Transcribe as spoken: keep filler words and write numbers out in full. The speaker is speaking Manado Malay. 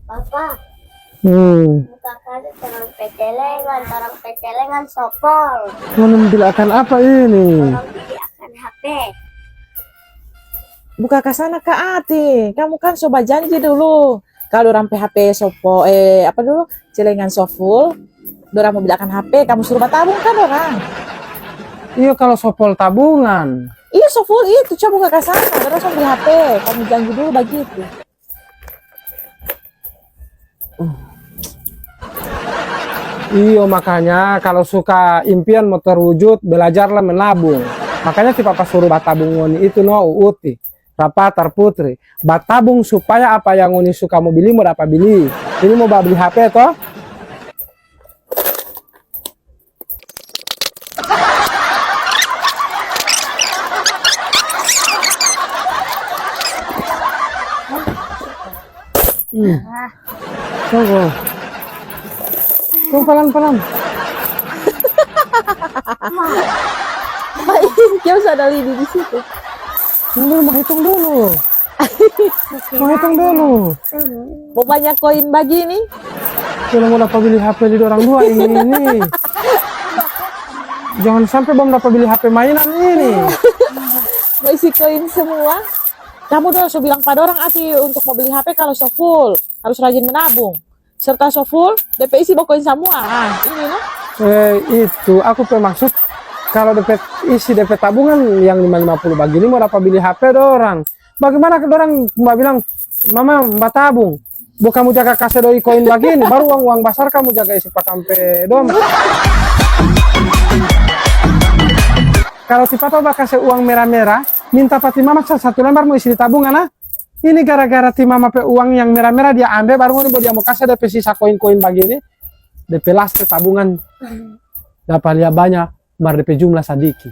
Papa, hmm, buka kase torang pe celengan, torang pe celengan sopol. Ngoni bili akan apa ini? Torang bili akan H P. Buka ka sana ka Ati, kamu kan so bajanji dulu. Kalu dorang pe H P sopol, eh, apa dulu, celengan sopol, dorang mo bili akan H P, kamu suru batabung ka dorang. Iyo, kalu sopol tabungan. Iyo, sopol itu, coba buka ka sana, dorang so bili H P, kamu janji dulu bagitu. Iyo, makanya kalu suka impian mo terwujud, belajarlah menabung. Makanya si papa suru batabung ngoni itu no, Uti, Rapatar, Putri. Batabung supaya apa yang ngoni suka mo bili, mo dapa bili. Ini mo babli H P to? Hmm. Tunggu. Tunggu, palan-palan. Baik, dia sudah lidi di situ. Tunggu, mau hitung dulu. Mau hitung dulu. Mau banyak koin bagini? Kalau mau dapa bili H P di dorang dua ini, ini. Jangan sampe bam dapa bili H P mainan ini. Mau isi koin semua. Kamu dong so bilang pa dorang, Ati, untuk mo bli H P kalu so full, harus rajin menabung. Serta so full, depe isi bakoin samua. Ah, ini no. Eh, itu, aku pe maksud, kalu depe isi depe tabungan yang lima lima puluh bagini mo dapa bili H P dorang. Bagimana dorang cuma bilang, "Mama, batabung." Bo kamu jaga kase doi koin bagini, baru uang-uang basar kamu jaga isi pa kampe dom. Kalu ti papa bakase uang mera-mera, minta pa ti mama sa-, satu lembar mo isi di tabungan, ah. Ini gara-gara ti mama pe uang yang mera-mera dia ambe, baru ngoni bo dia mo kase depe sisa koin-koin bagini, depe laste tabungan dapa lia banya, mar depe jumlah sadiki.